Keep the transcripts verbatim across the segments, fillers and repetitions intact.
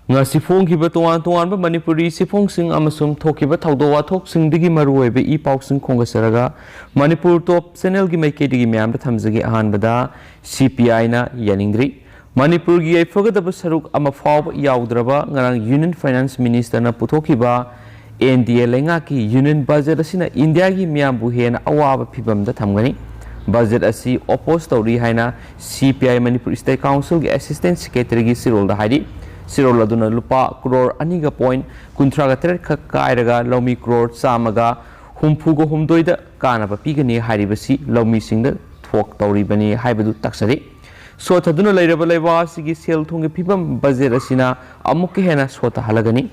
ꯉꯁꯤ ꯐꯣꯡꯈꯤꯕ ꯇꯣꯉꯥꯟ ꯇꯣꯉꯥꯟꯕ ꯃꯅꯤꯄꯨꯔꯤ ꯆꯦꯐꯣꯡꯁꯤꯡ ꯑꯃꯁꯨꯡ ꯊꯣꯛꯈꯤꯕ ꯊꯧꯗꯣꯛ ꯋꯥꯊꯣꯛꯁꯤꯡꯗꯒꯤ ꯃꯔꯨꯑꯣꯏꯕ ꯏ ꯄꯥꯎꯁꯤꯡ ꯈꯣꯝꯒꯠꯆꯔꯒ ꯃꯅꯤꯄꯨꯔ ꯇꯣꯞ ꯆꯦꯅꯦꯜꯒꯤ ꯃꯥꯏꯀꯩꯗꯒꯤ ꯃꯌꯥꯝꯗ ꯊꯝꯖꯒꯦ꯫ ꯑꯍꯥꯟꯕꯗ ꯁꯤ ꯄꯤ ꯑꯥꯏꯅ ꯌꯥꯅꯤꯡꯗ꯭ꯔꯤ꯫ ꯃꯅꯤꯄꯨꯔꯒꯤ ꯌꯥꯏꯐꯒꯗꯕ ꯁꯔꯨꯛ ꯑꯃ ꯐꯥꯎꯕ ꯌꯥꯎꯗ꯭ꯔꯕ ꯉꯔꯥꯡ ꯌꯨꯅꯤꯌꯟ ꯐꯥꯏꯅꯥꯟꯁ ꯃꯤꯅꯤꯁꯇꯔꯅ ꯄꯨꯊꯣꯛꯈꯤꯕ ꯑꯦꯟ ꯗꯤ ꯑꯦ ꯂꯩꯉꯥꯛꯀꯤ ꯌꯨꯅꯤꯌꯟ ꯕꯖꯦꯠ ꯑꯁꯤꯅ ꯏꯟꯗꯤꯌꯥꯒꯤ ꯃꯤꯌꯥꯝꯕꯨ ꯍꯦꯟꯅ ꯑꯋꯥꯕ ꯐꯤꯚꯝꯗ ꯊꯝꯒꯅꯤ꯫ ꯕꯖꯦꯠ ꯑꯁꯤ ꯑꯣꯄꯣꯖ ꯇꯧꯔꯤ ꯍꯥꯏꯅ ꯁꯤ ꯄꯤ ꯑꯥꯏ ꯃꯅꯤꯄꯨꯔ ꯁ꯭ꯇꯦꯠ ꯀꯥꯎꯟꯁꯤꯜꯒꯤ ꯑꯦꯁꯤꯁꯇꯦꯟꯠ ꯁꯦꯀ꯭ꯔꯦꯇꯔꯤꯒꯤ ꯆꯦꯔꯣꯜꯗ ꯍꯥꯏꯔꯤ꯫ ꯆꯦꯔꯣꯜ ꯑꯗꯨꯅ ꯂꯨꯄꯥ ꯀ꯭ꯔꯣꯔ ꯑꯅꯤꯒ ꯄꯣꯏꯟꯠ ꯀꯨꯟꯊ꯭ꯔꯥꯒ ꯇꯔꯦꯠ ꯈꯛ ꯀꯥꯏꯔꯒ ꯂꯧꯃꯤ ꯀ꯭ꯔꯣꯔ ꯆꯥꯝꯃꯒ ꯍꯨꯝꯐꯨꯒ ꯍꯨꯝꯗꯣꯏꯗ ꯀꯥꯟꯅꯕ ꯄꯤꯒꯅꯤ ꯍꯥꯏꯔꯤꯕꯁꯤ ꯂꯧꯃꯤꯁꯤꯡꯗ ꯊꯣꯛ ꯇꯧꯔꯤꯕꯅꯤ ꯍꯥꯏꯕꯗꯨ ꯇꯥꯛꯆꯔꯤ꯫ ꯁꯣꯠꯊꯗꯨꯅ ꯂꯩꯔꯕ ꯂꯩꯕꯥꯛ ꯑꯁꯤꯒꯤ ꯁꯦꯜ ꯊꯨꯝꯒꯤ ꯐꯤꯕꯝ ꯕꯖꯦꯠ ꯑꯁꯤꯅ ꯑꯃꯨꯛꯀ ꯍꯦꯟꯅ ꯁꯣꯠꯊꯍꯜꯂꯒꯅꯤ꯫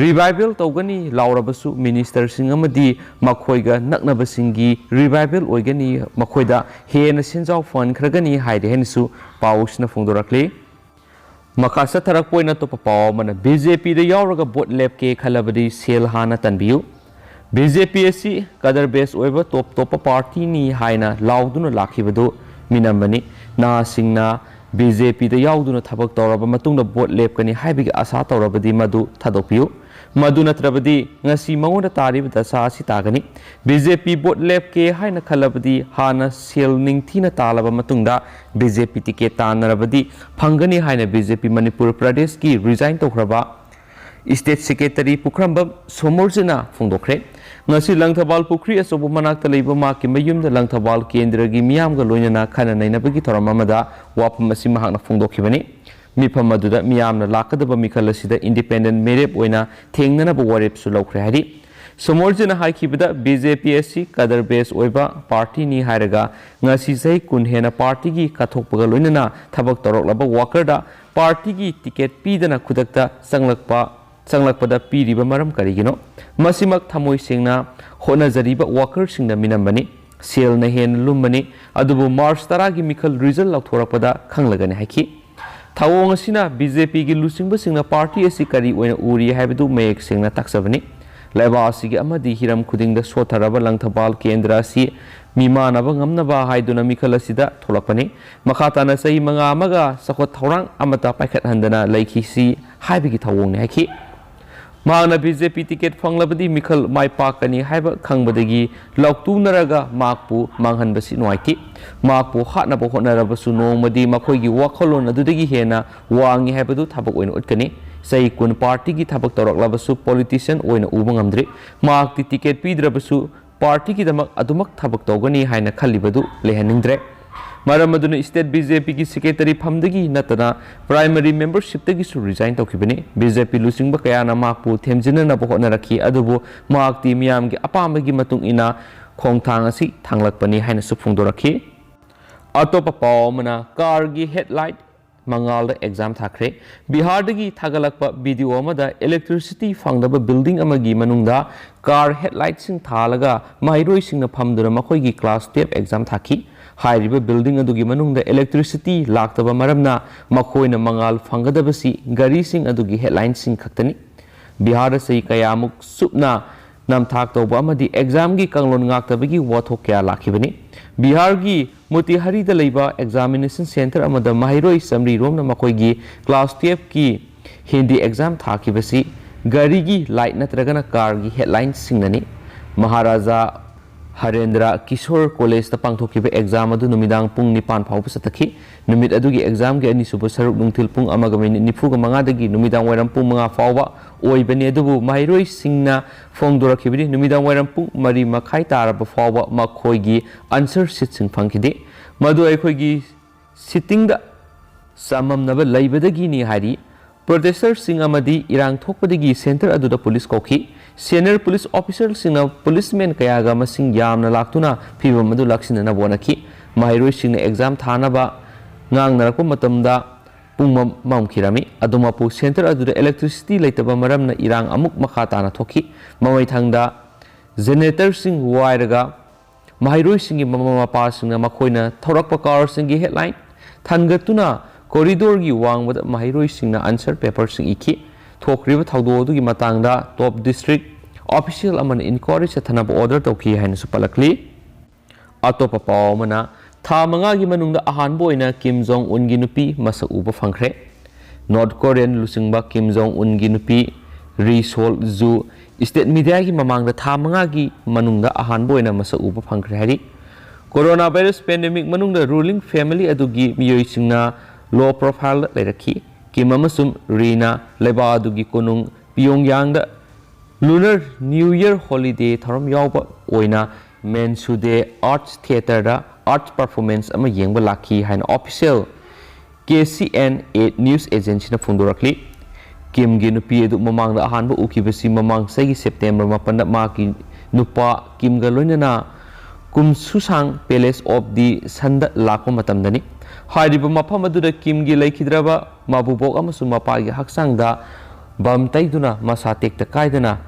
ꯔꯤꯚꯥꯏꯚꯦꯜ ꯇꯧꯒꯅꯤ ꯂꯥꯎꯔꯕꯁꯨ ꯃꯤꯅꯤꯁꯇꯔꯁꯤꯡ ꯑꯃꯗꯤ ꯃꯈꯣꯏꯒ ꯅꯛꯅꯕꯁꯤꯡꯒꯤ ꯔꯤꯚꯥꯏꯚꯦꯜ ꯑꯣꯏꯒꯅꯤ, ꯃꯈꯣꯏꯗ ꯍꯦꯟꯅ ꯁꯦꯟꯖꯥꯎ ꯐꯪꯍꯟꯈ꯭ꯔꯒꯅꯤ ꯍꯥꯏꯔꯤ ꯍꯥꯏꯅꯁꯨ ꯄꯥꯎꯁꯤꯅ ꯐꯣꯡꯗꯣꯔꯛꯂꯤ꯫ ꯃꯈꯥ ꯆꯠꯊꯔꯛꯄ ꯑꯣꯏꯅ ꯑꯇꯣꯞꯄ ꯄꯥꯎ ꯑꯃꯅ, ꯕꯤ ꯖꯦ ꯄꯤꯗ ꯌꯥꯎꯔꯒ ꯚꯣꯠ ꯂꯦꯞꯀꯦ ꯈꯜꯂꯕꯗꯤ ꯁꯦꯜ ꯍꯥꯟꯅ ꯇꯥꯟꯕꯤꯌꯨ꯫ ꯕꯤ ꯖꯦ ꯄꯤ ꯑꯁꯤ ꯀꯗꯔ ꯕꯦꯁ ꯑꯣꯏꯕ ꯇꯣꯞ ꯇꯣꯞꯄ ꯄꯥꯔꯇꯤꯅꯤ ꯍꯥꯏꯅ ꯂꯥꯎꯗꯨꯅ ꯂꯥꯛꯈꯤꯕꯗꯨ ꯃꯤꯅꯝꯕꯅꯤ꯫ ꯅꯍꯥꯁꯤꯡꯅ ꯕꯤ ꯖꯦ ꯄꯤꯗ ꯌꯥꯎꯗꯨꯅ ꯊꯕꯛ ꯇꯧꯔꯕ ꯃꯇꯨꯡꯗ ꯚꯣꯠ ꯂꯦꯞꯀꯅꯤ ꯍꯥꯏꯕꯒꯤ ꯑꯥꯁꯥ ꯇꯧꯔꯕꯗꯤ ꯃꯗꯨ ꯊꯥꯗꯣꯛꯄꯤꯌꯨ꯫ ꯃꯗꯨ ꯅꯠꯇ꯭ꯔꯕꯗꯤ ꯉꯁꯤ ꯃꯉꯣꯟꯗ ꯇꯥꯔꯤꯕ ꯗꯁꯥ ꯑꯁꯤ ꯇꯥꯒꯅꯤ꯫ ꯕꯤ ꯖꯦ ꯄꯤ ꯚꯣꯠ ꯂꯦꯞꯀꯦ ꯍꯥꯏꯅ ꯈꯜꯂꯕꯗꯤ ꯍꯥꯟꯅ ꯁꯦꯜ ꯅꯤꯡꯊꯤꯅ ꯇꯥꯜꯂꯕ ꯃꯇꯨꯡꯗ ꯕꯤ ꯖꯦ ꯄꯤ ꯇꯤꯀꯦꯠ ꯇꯥꯟꯅꯔꯕꯗꯤ ꯐꯪꯒꯅꯤ ꯍꯥꯏꯅ ꯕꯤ ꯖꯦ ꯄꯤ ꯃꯅꯤꯄꯨꯔ ꯄ꯭ꯔꯗꯦꯁꯀꯤ ꯔꯤꯖꯥꯏꯟ ꯇꯧꯈ꯭ꯔꯕ ꯁ꯭ꯇꯦꯠ ꯁꯦꯀ꯭ꯔꯦꯇꯔꯤ ꯄꯨꯈ꯭ꯔꯝꯕꯝ ꯁꯣꯃꯣꯔꯖꯤꯅ ꯐꯣꯡꯗꯣꯛꯈ꯭ꯔꯦ꯫ ꯉꯁꯤ ꯂꯪꯊꯕꯥꯜ ꯄꯨꯈ꯭ꯔꯤ ꯑꯆꯧꯕ ꯃꯅꯥꯛꯇ ꯂꯩꯕ ꯃꯍꯥꯛꯀꯤ ꯃꯌꯨꯝꯗ ꯂꯪꯊꯕꯥꯜ ꯀꯦꯟꯗ꯭ꯔꯒꯤ ꯃꯤꯌꯥꯝꯒ ꯂꯣꯏꯅꯅ ꯈꯟꯅ ꯅꯩꯅꯕꯒꯤ ꯊꯧꯔꯝ ꯑꯃꯗ ꯋꯥꯐꯝ ꯑꯁꯤ ꯃꯍꯥꯛꯅ ꯐꯣꯡꯗꯣꯛꯈꯤꯕꯅꯤ꯫ ꯃꯤꯐꯝ ꯑꯗꯨꯗ ꯃꯤꯌꯥꯝꯅ ꯂꯥꯛꯀꯗꯕ ꯃꯤꯈꯜ ꯑꯁꯤꯗ ꯏꯟꯗꯤꯄꯦꯟꯗꯦꯟꯠ ꯃꯤꯔꯦꯞ ꯑꯣꯏꯅ ꯊꯦꯡꯅꯅꯕ ꯋꯥꯔꯦꯞꯁꯨ ꯂꯧꯈ꯭ꯔꯦ ꯍꯥꯏꯔꯤ꯫ ꯁꯣꯃꯣꯔꯖꯤꯅ ꯍꯥꯏꯈꯤꯕꯗ, ꯕꯤ ꯖꯦ ꯄꯤ ꯑꯁꯤ ꯀꯗꯔ ꯕꯦꯁ ꯑꯣꯏꯕ ꯄꯥꯔꯇꯤꯅꯤ ꯍꯥꯏꯔꯒ ꯉꯁꯤ ꯆꯍꯤ ꯀꯨꯟ ꯍꯦꯟꯅ ꯄꯥꯔꯇꯤꯒꯤ ꯀꯠꯊꯣꯛꯄꯒ ꯂꯣꯏꯅꯅ ꯊꯕꯛ ꯇꯧꯔꯛꯂꯕ ꯋꯥꯀꯔꯗ ꯄꯥꯔꯇꯤꯒꯤ ꯇꯤꯀꯦꯠ ꯄꯤꯗꯅ ꯈꯨꯗꯛꯇ ꯆꯪꯂꯛꯄ, ꯆꯪꯂꯛꯄꯗ ꯄꯤꯔꯤꯕ ꯃꯔꯝ ꯀꯔꯤꯒꯤꯅꯣ? ꯃꯁꯤꯃꯛ ꯊꯃꯣꯏ ꯁꯦꯡꯅ ꯍꯣꯠꯅꯖꯔꯤꯕ ꯋꯥꯀꯔꯁꯤꯡꯗ ꯃꯤꯅꯝꯕꯅꯤ꯫ ꯁꯦꯜꯅ ꯍꯦꯟꯅ ꯂꯨꯝꯕꯅꯤ, ꯑꯗꯨꯕꯨ ꯃꯥꯔꯆ ꯇꯔꯥꯒꯤ ꯃꯤꯈꯜ ꯔꯤꯖꯜ ꯂꯥꯎꯊꯣꯔꯛꯄꯗ ꯈꯪꯂꯒꯅꯤ ꯍꯥꯏꯈꯤ꯫ ꯊꯧꯑꯣꯡ ꯑꯁꯤꯅ ꯕꯤ ꯖꯦ ꯄꯤꯒꯤ ꯂꯨꯆꯤꯡꯕꯁꯤꯡꯅ ꯄꯥꯔꯇꯤ ꯑꯁꯤ ꯀꯔꯤ ꯑꯣꯏꯅ ꯎꯔꯤ ꯍꯥꯏꯕꯗꯨ ꯃꯌꯦꯛ ꯁꯦꯡꯅ ꯇꯥꯛꯆꯕꯅꯤ꯫ ꯂꯩꯕꯥꯛ ꯑꯁꯤꯒꯤ ꯑꯃꯗꯤ ꯍꯤꯔꯝ ꯈꯨꯗꯤꯡꯗ ꯁꯣꯠꯊꯔꯕ ꯂꯪꯊꯕꯥꯜ ꯀꯦꯟꯗ꯭ꯔ ꯑꯁꯤ ꯃꯤꯃꯥꯟꯅꯕ ꯉꯝꯅꯕ ꯍꯥꯏꯗꯨꯅ ꯃꯤꯈꯜ ꯑꯁꯤꯗ ꯊꯣꯛꯂꯛꯄꯅꯤ꯫ ꯃꯈꯥ ꯇꯥꯅ ꯆꯍꯤ ꯃꯉꯥ ꯑꯃꯒ ꯆꯥꯎꯈꯠ ꯊꯧꯔꯥꯡ ꯑꯃꯠꯇ ꯄꯥꯏꯈꯠꯍꯟꯗꯅ ꯂꯩꯈꯤꯁꯤ ꯍꯥꯏꯕꯒꯤ ꯊꯧꯑꯣꯡꯅꯤ ꯍꯥꯏꯈꯤ꯫ ꯃꯍꯥꯛꯅ ꯕꯤ ꯖꯦ ꯄꯤ ꯇꯤꯀꯦꯠ ꯐꯪꯂꯕꯗꯤ ꯃꯤꯈꯜ ꯃꯥꯏ ꯄꯥꯛꯀꯅꯤ ꯍꯥꯏꯕ ꯈꯪꯕꯗꯒꯤ ꯂꯥꯎꯇꯨꯅꯔꯒ ꯃꯍꯥꯛꯄꯨ ꯃꯥꯡꯍꯟꯕꯁꯤ ꯅꯨꯡꯉꯥꯏꯇꯦ꯫ ꯃꯍꯥꯛꯄꯨ ꯍꯥꯠꯅꯕ ꯍꯣꯠꯅꯔꯕꯁꯨ ꯅꯣꯡꯃꯗꯤ ꯃꯈꯣꯏꯒꯤ ꯋꯥꯈꯜꯂꯣꯟ ꯑꯗꯨꯗꯒꯤ ꯍꯦꯟꯅ ꯋꯥꯡꯉꯤ ꯍꯥꯏꯕꯗꯨ ꯊꯕꯛ ꯑꯣꯏꯅ ꯎꯠꯀꯅꯤ꯫ ꯆꯍꯤ ꯀꯨꯟ ꯄꯥꯔꯇꯤꯒꯤ ꯊꯕꯛ ꯇꯧꯔꯛꯂꯕꯁꯨ ꯄꯣꯂꯤꯇꯤꯁꯤꯌꯥꯟ ꯑꯣꯏꯅ ꯎꯕ ꯉꯝꯗ꯭ꯔꯤ꯫ ꯃꯍꯥꯛꯇꯤ ꯇꯤꯀꯦꯠ ꯄꯤꯗ꯭ꯔꯕꯁꯨ ꯄꯥꯔꯇꯤꯒꯤꯗꯃꯛ ꯑꯗꯨꯃꯛ ꯊꯕꯛ ꯇꯧꯒꯅꯤ ꯍꯥꯏꯅ ꯈꯜꯂꯤꯕꯗꯨ ꯂꯩꯍꯟꯅꯤꯡꯗ꯭ꯔꯦ꯫ ꯃꯔꯝ ꯑꯗꯨꯅ ꯁ꯭ꯇꯦꯠ ꯕꯤ ꯖꯦ ꯄꯤꯒꯤ ꯁꯦꯀ꯭ꯔꯦꯇꯔꯤ ꯐꯝꯗꯒꯤ ꯅꯠꯇꯅ ꯄ꯭ꯔꯥꯏꯃꯔꯤ ꯃꯦꯝꯕꯔꯁꯤꯞꯇꯒꯤꯁꯨ ꯔꯤꯖꯥꯏꯟ ꯇꯧꯈꯤꯕꯅꯤ꯫ ꯕꯤ ꯖꯦ ꯄꯤ ꯂꯨꯆꯤꯡꯕ ꯀꯌꯥꯅ ꯃꯍꯥꯛꯄꯨ ꯊꯦꯝꯖꯤꯟꯅꯅꯕ ꯍꯣꯠꯅꯔꯛꯈꯤ, ꯑꯗꯨꯕꯨ ꯃꯍꯥꯛꯇꯤ ꯃꯤꯌꯥꯝꯒꯤ ꯑꯄꯥꯝꯕꯒꯤ ꯃꯇꯨꯡ ꯏꯟꯅ ꯈꯣꯡꯊꯥꯡ ꯑꯁꯤ ꯊꯥꯡꯂꯛꯄꯅꯤ ꯍꯥꯏꯅꯁꯨ ꯐꯣꯡꯗꯣꯔꯛꯈꯤ꯫ ꯑꯇꯣꯞꯄ ꯄꯥꯎ ꯑꯃꯅ, ꯀꯥꯔꯒꯤ ꯍꯦꯗꯂꯥꯏꯠ ꯃꯉꯥꯜꯗ ꯑꯦꯛꯖꯥꯝ ꯊꯥꯈ꯭ꯔꯦ꯫ ꯕꯤꯍꯥꯔꯗꯒꯤ ꯊꯥꯒꯠꯂꯛꯄ ꯚꯤꯗꯤꯑꯣ ꯑꯃꯗ ꯏꯂꯦꯛꯇ꯭ꯔꯤꯁꯤꯇꯤ ꯐꯪꯗꯕ ꯕꯤꯜꯗꯤꯡ ꯑꯃꯒꯤ ꯃꯅꯨꯡꯗ ꯀꯥꯔ ꯍꯦꯗꯂꯥꯏꯠꯁꯤꯡ ꯊꯥꯜꯂꯒ ꯃꯍꯩꯔꯣꯏꯁꯤꯡꯅ ꯐꯝꯗꯨꯅ ꯃꯈꯣꯏꯒꯤ ꯀ꯭ꯂꯥꯁ ꯇꯨꯌꯦꯜꯐ ꯑꯦꯛꯖꯥꯝ ꯊꯥꯈꯤ꯫ ꯍꯥꯏꯔꯤꯕ ꯕꯤꯜꯗꯤꯡ ꯑꯗꯨꯒꯤ ꯃꯅꯨꯡꯗ ꯏꯂꯦꯛꯇ꯭ꯔꯤꯁꯤꯇꯤ ꯂꯥꯛꯇꯕ ꯃꯔꯝꯅ ꯃꯈꯣꯏꯅ ꯃꯉꯥꯜ ꯐꯪꯒꯗꯕꯁꯤ ꯒꯥꯔꯤꯁꯤꯡ ꯑꯗꯨꯒꯤ ꯍꯦꯗꯂꯥꯏꯟꯁꯤꯡ ꯈꯛꯇꯅꯤ꯫ ꯕꯤꯍꯥꯔꯗ ꯆꯍꯤ ꯀꯌꯥꯃꯨꯛ ꯆꯨꯞꯅ ꯅꯝꯊꯥꯛ ꯇꯧꯕ ꯑꯃꯗꯤ ꯑꯦꯛꯖꯥꯝꯒꯤ ꯀꯥꯡꯂꯣꯟ ꯉꯥꯛꯇꯕꯒꯤ ꯋꯥꯊꯣꯛ ꯀꯌꯥ ꯂꯥꯛꯈꯤꯕꯅꯤ꯫ ꯕꯤꯍꯥꯔꯒꯤ ꯃꯣꯇꯤꯍꯥꯔꯤꯗ ꯂꯩꯕ ꯑꯦꯛꯖꯥꯃꯤꯅꯦꯁꯟ ꯁꯦꯟꯇꯔ ꯑꯃꯗ ꯃꯍꯩꯔꯣꯏ ꯆꯥꯃꯔꯤ ꯔꯣꯝꯅ ꯃꯈꯣꯏꯒꯤ ꯀ꯭ꯂꯥꯁ ꯇꯨꯌꯦꯜꯐꯀꯤ ꯍꯤꯟꯗꯤ ꯑꯦꯛꯖꯥꯝ ꯊꯥꯈꯤꯕꯁꯤ ꯒꯥꯔꯤꯒꯤ ꯂꯥꯏꯠ ꯅꯠꯇ꯭ꯔꯒꯅ ꯀꯥꯔꯒꯤ ꯍꯦꯗꯂꯥꯏꯟꯁꯤꯡꯅꯅꯤ꯫ ꯃꯍꯥꯔꯥꯖꯥ ꯍꯔꯦꯟꯗ꯭ꯔ ꯀꯤꯁꯣꯔ ꯀꯣꯂꯦꯖꯇ ꯄꯥꯡꯊꯣꯛꯈꯤꯕ ꯑꯦꯛꯖꯥꯝ ꯑꯗꯨ ꯅꯨꯃꯤꯗꯥꯡ ꯄꯨꯡ ꯅꯤꯄꯥꯟ ꯐꯥꯎꯕ ꯆꯠꯊꯈꯤ꯫ ꯅꯨꯃꯤꯠ ꯑꯗꯨꯒꯤ ꯑꯦꯛꯖꯥꯝꯒꯤ ꯑꯅꯤꯁꯨꯕ ꯁꯔꯨꯛ ꯅꯨꯡꯊꯤꯜ ꯄꯨꯡ ꯑꯃꯒ ꯃꯤꯅꯤꯠ ꯅꯤꯐꯨꯒ ꯃꯉꯥꯗꯒꯤ ꯅꯨꯃꯤꯗꯥꯡ ꯋꯥꯏꯔꯝ ꯄꯨꯡ ꯃꯉꯥ ꯐꯥꯎꯕ ꯑꯣꯏꯕꯅꯤ, ꯑꯗꯨꯕꯨ ꯃꯍꯩꯔꯣꯏꯁꯤꯡꯅ ꯐꯣꯡꯗꯣꯔꯛꯈꯤꯕꯅꯤ, ꯅꯨꯃꯤꯗꯥꯡ ꯋꯥꯏꯔꯝ ꯄꯨꯡ ꯃꯔꯤ ꯃꯈꯥꯏ ꯇꯥꯔꯕ ꯐꯥꯎꯕ ꯃꯈꯣꯏꯒꯤ ꯑꯟꯁꯔ ꯁꯤꯠꯁꯤꯡ ꯐꯪꯈꯤꯗꯦ꯫ ꯃꯗꯨ ꯑꯩꯈꯣꯏꯒꯤ ꯁꯤꯇꯤꯡꯗ ꯆꯃꯝꯅꯕ ꯂꯩꯕꯗꯒꯤꯅꯤ ꯍꯥꯏꯔꯤ꯫ ꯄ꯭ꯔꯣꯇꯦꯁꯇꯔꯁꯤꯡ ꯑꯃꯗꯤ ꯏꯔꯥꯡ ꯊꯣꯛꯄꯗꯒꯤ ꯁꯦꯟꯇꯔ ꯑꯗꯨꯗ ꯄꯨꯂꯤꯁ ꯀꯧꯈꯤ꯫ ꯁꯦꯅꯤꯌꯔ ꯄꯨꯂꯤꯁ ꯑꯣꯐꯤꯁꯔꯁꯤꯡꯅ ꯄꯨꯂꯤꯁꯃꯦꯟ ꯀꯌꯥꯒ ꯃꯁꯤꯡ ꯌꯥꯝꯅ ꯂꯥꯛꯇꯨꯅ ꯐꯤꯚꯝ ꯑꯗꯨ ꯂꯥꯛꯁꯤꯟꯅꯅꯕ ꯍꯣꯠꯅꯈꯤ꯫ ꯃꯍꯩꯔꯣꯏꯁꯤꯡꯅ ꯑꯦꯛꯖꯥꯝ ꯊꯥꯅꯕ ꯉꯥꯡꯅꯔꯛꯄ ꯃꯇꯝꯗ ꯄꯨꯡ ꯃꯝ-, ꯃꯝꯈꯤꯔꯝꯃꯤ꯫ ꯑꯗꯨꯃꯛꯄꯨ ꯁꯦꯟꯇꯔ ꯑꯗꯨꯗ ꯏꯂꯦꯛꯇ꯭ꯔꯤꯁꯤꯇꯤ ꯂꯩꯇꯕ ꯃꯔꯝꯅ ꯏꯔꯥꯡ ꯑꯃꯨꯛ ꯃꯈꯥ ꯇꯥꯅ ꯊꯣꯛꯈꯤ꯫ ꯃꯃꯩꯊꯪꯗ ꯖꯦꯅꯦꯔꯦꯇꯔꯁꯤꯡ ꯋꯥꯏꯔꯒ ꯃꯍꯩꯔꯣꯏꯁꯤꯡꯒꯤ ꯃꯃꯥ ꯃꯄꯥꯁꯤꯡꯅ ꯃꯈꯣꯏꯅ ꯊꯧꯔꯛꯄ ꯀꯥꯔꯁꯤꯡꯒꯤ ꯍꯦꯗꯂꯥꯏꯟ ꯊꯥꯡꯒꯠꯇꯨꯅ ꯀꯣꯔꯤꯗꯣꯔꯒꯤ ꯋꯥꯡꯃꯗ ꯃꯍꯩꯔꯣꯏꯁꯤꯡꯅ ꯑꯟꯁꯔ ꯄꯦꯄꯔꯁꯤꯡ ꯏꯈꯤ꯫ ꯊꯣꯛꯈ꯭ꯔꯤꯕ ꯊꯧꯗꯣꯛ ꯑꯗꯨꯒꯤ ꯃꯇꯥꯡꯗ ꯇꯣꯞ ꯗꯤꯁꯇ꯭ꯔꯤꯛ ꯑꯣꯐꯤꯁꯤꯌꯦꯜ ꯑꯃꯅ ꯏꯟꯀ꯭ꯋꯥꯔꯤ ꯆꯠꯊꯅꯕ ꯑꯣꯔꯗꯔ ꯇꯧꯈꯤ ꯍꯥꯏꯅꯁꯨ ꯄꯜꯂꯛꯂꯤ꯫ ꯑꯇꯣꯞꯄ ꯄꯥꯎ ꯑꯃꯅ, ꯊꯥ ꯃꯉꯥꯒꯤ ꯃꯅꯨꯡꯗ ꯑꯍꯥꯟꯕ ꯑꯣꯏꯅ ꯀꯤꯝ ꯖꯣꯡ ꯎꯟꯒꯤ ꯅꯨꯄꯤ ꯃꯁꯛ ꯎꯕ ꯐꯪꯈ꯭ꯔꯦ꯫ ꯅꯣꯔꯠ ꯀꯣꯔꯤꯌꯟ ꯂꯨꯆꯤꯡꯕ ꯀꯤꯝ ꯖꯣꯡ ꯎꯟꯒꯤ ꯅꯨꯄꯤ ꯔꯤ ꯁꯣꯜ ꯖꯨ ꯁ꯭ꯇꯦꯠ ꯃꯤꯗꯤꯌꯥꯒꯤ ꯃꯃꯥꯡꯗ ꯊꯥ ꯃꯉꯥꯒꯤ ꯃꯅꯨꯡꯗ ꯑꯍꯥꯟꯕ ꯑꯣꯏꯅ ꯃꯁꯛ ꯎꯕ ꯐꯪꯈ꯭ꯔꯦ ꯍꯥꯏꯔꯤ꯫ ꯀꯣꯔꯣꯅꯥ ꯚꯥꯏꯔꯁ ꯄꯦꯟꯗꯦꯃꯤꯛ ꯃꯅꯨꯡꯗ ꯔꯨꯂꯤꯡ ꯐꯦꯃꯤꯂꯤ ꯑꯗꯨꯒꯤ ꯃꯤꯑꯣꯏꯁꯤꯡꯅ ꯂꯣ ꯄ꯭ꯔꯣꯐꯥꯏꯜꯗ ꯂꯩꯔꯛꯈꯤ꯫ ꯀꯤꯝ ꯑꯃꯁꯨꯡ ꯔꯤꯅ ꯂꯩꯕꯥꯛ ꯑꯗꯨꯒꯤ ꯀꯣꯅꯨꯡ ꯄꯤꯌꯣꯡꯌꯥꯡꯗ ꯂꯨꯅꯔ ꯅ꯭ꯌꯨ ꯌꯔ ꯍꯣꯂꯤꯗꯦ ꯊꯧꯔꯝ ꯌꯥꯎꯕ ꯑꯣꯏꯅ ꯃꯦꯟꯁꯨꯗꯦ ꯑꯥꯔꯠꯁ ꯊꯤꯌꯦꯇꯔꯗ ꯑꯥꯔꯠꯁ ꯄꯔꯐꯣꯔꯃꯦꯟꯁ ꯑꯃ ꯌꯦꯡꯕ ꯂꯥꯛꯈꯤ ꯍꯥꯏꯅ official K C N A news ꯑꯦꯖꯦꯟꯁꯤꯅ ꯐꯣꯡꯗꯣꯔꯛꯂꯤ꯫ ꯀꯤꯝꯒꯤ ꯅꯨꯄꯤ ꯑꯗꯨ ꯃꯃꯥꯡꯗ ꯑꯍꯥꯟꯕ ꯎꯈꯤꯕꯁꯤ ꯃꯃꯥꯡ ꯆꯍꯤꯒꯤ ꯁꯦꯞꯇꯦꯝꯕꯔ ꯃꯥꯄꯟꯗ ꯃꯍꯥꯛꯀꯤ ꯅꯨꯄꯥ ꯀꯤꯝꯒ ꯂꯣꯏꯅꯅ ꯀꯨꯝꯁꯨꯁꯥꯡ ꯄꯦꯂꯦꯁ ꯑꯣꯐ ꯗꯤ ꯁꯟꯗ ꯂꯥꯛꯄ ꯃꯇꯝꯗꯅꯤ꯫ ꯍꯥꯏꯔꯤꯕ ꯃꯐꯝ ꯑꯗꯨꯗ ꯀꯤꯝꯒꯤ ꯂꯩꯈꯤꯗ꯭ꯔꯕ ꯃꯕꯨꯕꯣꯛ ꯑꯃꯁꯨꯡ ꯃꯄꯥꯒꯤ ꯍꯛꯆꯥꯡꯗ ꯕꯝ ꯇꯩꯗꯨꯅ ꯃꯁꯥ ꯇꯦꯛꯇ ꯀꯥꯏꯗꯅ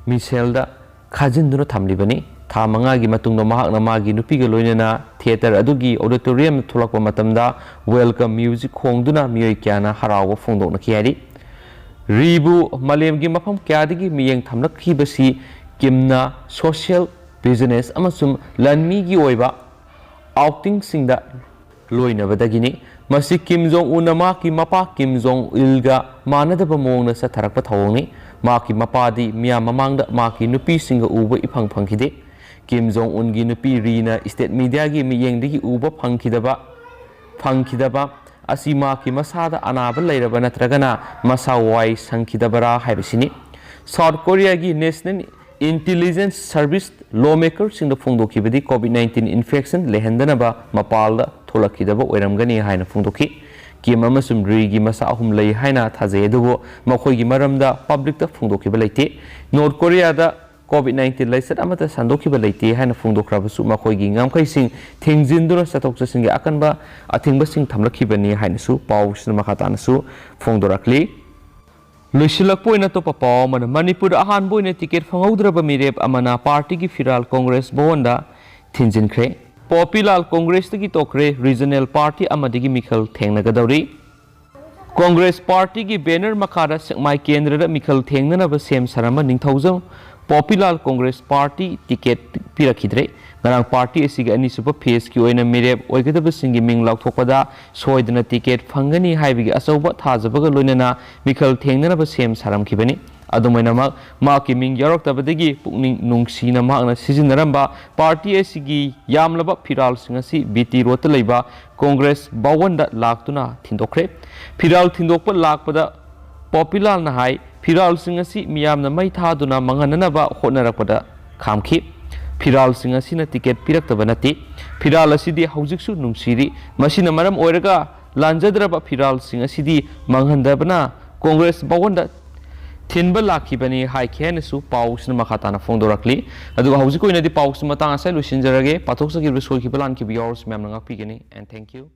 ꯃꯤꯁꯦꯜꯗ ꯈꯥꯖꯤꯟꯗꯨꯅ ꯊꯝꯂꯤꯕꯅꯤ꯫ ꯊꯥ ꯃꯉꯥꯒꯤ ꯃꯇꯨꯡꯗ ꯃꯍꯥꯛꯅ ꯃꯥꯒꯤ ꯅꯨꯄꯤꯒ ꯂꯣꯏꯅꯅ ꯊꯤꯌꯦꯇꯔ ꯑꯗꯨꯒꯤ ꯑꯣꯗꯤꯇꯣꯔꯤꯌꯝꯗ ꯊꯣꯛꯂꯛꯄ ꯃꯇꯝꯗ ꯋꯦꯜꯀꯝ ꯃ꯭ꯌꯨꯖꯤꯛ ꯈꯣꯡꯗꯨꯅ ꯃꯤꯑꯣꯏ ꯀꯌꯥꯅ ꯍꯔꯥꯎꯕ ꯐꯣꯡꯗꯣꯛꯅꯈꯤ ꯍꯥꯏꯔꯤ꯫ ꯔꯤꯕꯨ ꯃꯥꯂꯦꯝꯒꯤ ꯃꯐꯝ ꯀꯌꯥꯗꯒꯤ ꯃꯤꯠꯌꯦꯡ ꯊꯝꯂꯛꯈꯤꯕꯁꯤ ꯀꯤꯝꯅ ꯁꯣꯁꯤꯌꯦꯜ, ꯕꯤꯖꯤꯅꯦꯁ ꯑꯃꯁꯨꯡ ꯂꯟꯃꯤꯒꯤ ꯑꯣꯏꯕ ꯑꯥꯎꯇꯤꯡꯁꯤꯡꯗ ꯂꯣꯏꯅꯕꯗꯒꯤꯅꯤ꯫ ꯃꯁꯤ ꯀꯤꯝ ꯖꯣꯡ ꯎꯟꯅ ꯃꯍꯥꯛꯀꯤ ꯃꯄꯥ ꯀꯤꯝ ꯖꯣꯡ ꯏꯜꯒ ꯃꯥꯟꯅꯗꯕ ꯃꯑꯣꯡꯗ ꯆꯠꯊꯔꯛꯄ ꯊꯧꯑꯣꯡꯅꯤ꯫ ꯃꯍꯥꯛꯀꯤ ꯃꯄꯥꯗꯤ ꯃꯤꯌꯥꯝ ꯃꯃꯥꯡꯗ ꯃꯍꯥꯛꯀꯤ ꯅꯨꯄꯤꯁꯤꯡꯒ ꯎꯕ ꯏꯐꯪ ꯐꯪꯈꯤꯗꯦ꯫ ꯀꯤꯝ ꯖꯣꯡ ꯎꯟꯒꯤ ꯅꯨꯄꯤ ꯔꯤꯅ ꯁ꯭ꯇꯦꯠ ꯃꯤꯗꯤꯌꯥꯒꯤ ꯃꯤꯠꯌꯦꯡꯗꯒꯤ ꯎꯕ ꯐꯪꯈꯤꯗꯕ ꯐꯪꯈꯤꯗꯕ ꯑꯁꯤ ꯃꯍꯥꯛꯀꯤ ꯃꯁꯥꯗ ꯑꯅꯥꯕ ꯂꯩꯔꯕ ꯅꯠꯇ꯭ꯔꯒꯅ ꯃꯁꯥ ꯋꯥꯏ ꯁꯪꯈꯤꯗꯕꯔꯥ ꯍꯥꯏꯕꯁꯤꯅꯤ꯫ ꯁꯥꯎꯠ ꯀꯣꯔꯤꯌꯥꯒꯤ ꯅꯦꯁꯅꯦꯜ ꯏꯟꯇꯤꯂꯤꯖꯦꯟꯁ ꯁꯔꯚꯤꯁ ꯂꯣ ꯃꯦꯀꯔꯁꯤꯡꯗ ꯐꯣꯡꯗꯣꯛꯈꯤꯕꯗꯤ ꯀꯣꯚꯤꯗ ꯅꯥꯏꯟꯇꯤꯟ ꯏꯟꯐꯦꯛꯁꯟ ꯂꯩꯍꯟꯗꯅꯕ ꯃꯄꯥꯜꯗ ꯊꯣꯛꯂꯛꯈꯤꯗꯕ ꯑꯣꯏꯔꯝꯒꯅꯤ ꯍꯥꯏꯅ ꯐꯣꯡꯗꯣꯛꯈꯤ꯫ ꯀꯤꯝ ꯑꯃꯁꯨꯡ ꯔꯤꯒꯤ ꯃꯆꯥ ꯑꯍꯨꯝ ꯂꯩ ꯍꯥꯏꯅ ꯊꯥꯖꯩ, ꯑꯗꯨꯕꯨ ꯃꯈꯣꯏꯒꯤ ꯃꯔꯝꯗ ꯄꯕ꯭ꯂꯤꯛꯇ ꯐꯣꯡꯗꯣꯛꯈꯤꯕ ꯂꯩꯇꯦ꯫ ꯅꯣꯔꯠ ꯀꯣꯔꯤꯌꯥꯗ ꯀꯣꯚꯤꯗ ꯅꯥꯏꯟꯇꯤꯟ ꯂꯥꯏꯆꯠ ꯑꯃꯠꯇ ꯁꯟꯗꯣꯛꯈꯤꯕ ꯂꯩꯇꯦ ꯍꯥꯏꯅ ꯐꯣꯡꯗꯣꯛꯈ꯭ꯔꯕꯁꯨ, ꯃꯈꯣꯏꯒꯤ ꯉꯝꯈꯩꯁꯤꯡ ꯊꯤꯡꯖꯤꯟꯗꯨꯅ ꯆꯠꯊꯣꯛ ꯆꯠꯁꯤꯟꯒꯤ ꯑꯀꯟꯕ ꯑꯊꯤꯡꯕꯁꯤꯡ ꯊꯝꯂꯛꯈꯤꯕꯅꯤ ꯍꯥꯏꯅꯁꯨ ꯄꯥꯎꯁꯤꯅ ꯃꯈꯥ ꯇꯥꯅꯁꯨ ꯐꯣꯡꯗꯣꯔꯛꯂꯤ꯫ ꯂꯣꯏꯁꯤꯜꯂꯛꯄ ꯑꯣꯏꯅ ꯑꯇꯣꯞꯄ ꯄꯥꯎ ꯑꯃꯅ, ꯃꯅꯤꯄꯨꯔꯗ ꯑꯍꯥꯟꯕ ꯑꯣꯏꯅ ꯇꯤꯀꯦꯠ ꯐꯪꯍꯧꯗ꯭ꯔꯕ ꯃꯤꯔꯦꯞ ꯑꯃꯅ ꯄꯥꯔꯇꯤꯒꯤ ꯐꯤꯔꯥꯜ ꯀꯣꯡꯒ꯭ꯔꯦꯁ ꯚꯋꯟꯗ ꯊꯤꯟꯖꯤꯟꯈ꯭ꯔꯦ꯫ ꯄꯣꯄꯤꯂꯥꯜ ꯀꯣꯡꯒ꯭ꯔꯦꯁꯇꯒꯤ ꯇꯣꯛꯈ꯭ꯔꯦ, ꯔꯤꯖꯅꯦꯜ ꯄꯥꯔꯇꯤ ꯑꯃꯗꯒꯤ ꯃꯤꯈꯜ ꯊꯦꯡꯅꯒꯗꯧꯔꯤ꯫ ꯀꯣꯡꯒ꯭ꯔꯦꯁ ꯄꯥꯔꯇꯤꯒꯤ ꯕꯦꯅꯔ ꯃꯈꯥꯗ ꯁꯦꯛꯃꯥꯏ ꯀꯦꯟꯗ꯭ꯔꯗ ꯃꯤꯈꯜ ꯊꯦꯡꯅꯅꯕ ꯁꯦꯝ ꯁꯥꯔꯝꯕ ꯅꯤꯡꯊꯧꯖꯝ ꯄꯣꯄꯤꯂꯥꯜ ꯀꯣꯡꯒ꯭ꯔꯦꯁ ꯄꯥꯔꯇꯤ ꯇꯤꯀꯦꯠ ꯄꯤꯔꯛꯈꯤꯗ꯭ꯔꯦ꯫ ꯉꯔꯥꯡ ꯄꯥꯔꯇꯤ ꯑꯁꯤꯒꯤ ꯑꯅꯤꯁꯨꯕ ꯐꯦꯖꯀꯤ ꯑꯣꯏꯅ ꯃꯤꯔꯦꯞ ꯑꯣꯏꯒꯗꯕꯁꯤꯡꯒꯤ ꯃꯤꯡ ꯂꯥꯎꯊꯣꯛꯄꯗ ꯁꯣꯏꯗꯅ ꯇꯤꯀꯦꯠ ꯐꯪꯒꯅꯤ ꯍꯥꯏꯕꯒꯤ ꯑꯆꯧꯕ ꯊꯥꯖꯕꯒ ꯂꯣꯏꯅꯅ ꯃꯤꯈꯜ ꯊꯦꯡꯅꯅꯕ ꯁꯦꯝ ꯁꯥꯔꯝꯈꯤꯕꯅꯤ꯫ ꯑꯗꯨꯝ ꯑꯣꯏꯅꯃꯛ, ꯃꯍꯥꯛꯀꯤ ꯃꯤꯡ ꯌꯥꯎꯔꯛꯇꯕꯗꯒꯤ ꯄꯨꯛꯅꯤꯡ ꯅꯨꯡꯁꯤꯅ ꯃꯍꯥꯛꯅ ꯁꯤꯖꯤꯟꯅꯔꯝꯕ ꯄꯥꯔꯇꯤ ꯑꯁꯤꯒꯤ ꯌꯥꯝꯂꯕ ꯐꯤꯔꯥꯜꯁꯤꯡ ꯑꯁꯤ ꯕꯤ ꯇꯤ ꯔꯣꯗꯇ ꯂꯩꯕ ꯀꯣꯡꯒ꯭ꯔꯦꯁ ꯚꯋꯟꯗ ꯂꯥꯛꯇꯨꯅ ꯊꯤꯟꯗꯣꯛꯈ꯭ꯔꯦ꯫ ꯐꯤꯔꯥꯜ ꯊꯤꯟꯗꯣꯛꯄ ꯂꯥꯛꯄꯗ ꯄꯣꯄꯤꯂꯥꯜꯅ ꯍꯥꯏ, ꯐꯤꯔꯥꯜꯁꯤꯡ ꯑꯁꯤ ꯃꯤꯌꯥꯝꯅ ꯃꯩ ꯊꯥꯗꯨꯅ ꯃꯥꯡꯍꯟꯅꯅꯕ ꯍꯣꯠꯅꯔꯛꯄꯗ ꯈꯥꯝꯈꯤ꯫ ꯐꯤꯔꯥꯜꯁꯤꯡ ꯑꯁꯤꯅ ꯇꯤꯀꯦꯠ ꯄꯤꯔꯛꯇꯕ ꯅꯠꯇꯦ꯫ ꯐꯤꯔꯥꯜ ꯑꯁꯤꯗꯤ ꯍꯧꯖꯤꯛꯁꯨ ꯅꯨꯡꯁꯤꯔꯤ꯫ ꯃꯁꯤꯅ ꯃꯔꯝ ꯑꯣꯏꯔꯒ ꯂꯥꯟꯖꯗ꯭ꯔꯕ ꯐꯤꯔꯥꯜꯁꯤꯡ ꯑꯁꯤꯗꯤ ꯃꯥꯡꯍꯟꯗꯕꯅ ꯀꯣꯡꯒ꯭ꯔꯦꯁ ꯚꯋꯟꯗ ꯊꯤꯟꯕ ꯂꯥꯛꯈꯤꯕꯅꯤ ꯍꯥꯏꯈꯤ ꯍꯥꯏꯅꯁꯨ ꯄꯥꯎꯁꯤꯅ ꯃꯈꯥ ꯇꯥꯅ ꯐꯣꯡꯗꯣꯔꯛꯂꯤ꯫ ꯑꯗꯨꯒ ꯍꯧꯖꯤꯛꯀꯤ ꯑꯣꯏꯅꯗꯤ ꯄꯥꯎꯁꯤ ꯃꯇꯥꯡ ꯑꯁꯤꯗ ꯂꯣꯏꯁꯤꯟꯖꯔꯒꯦ꯫ ꯄꯥꯊꯣꯛꯆꯈꯤꯕ ꯁꯣꯏꯈꯤꯕ ꯂꯥꯟꯈꯤꯕ ꯌꯥꯎꯔꯁꯨ ꯃꯌꯥꯝꯅ ꯉꯥꯛꯄꯤꯒꯅꯤ꯫ And thank you.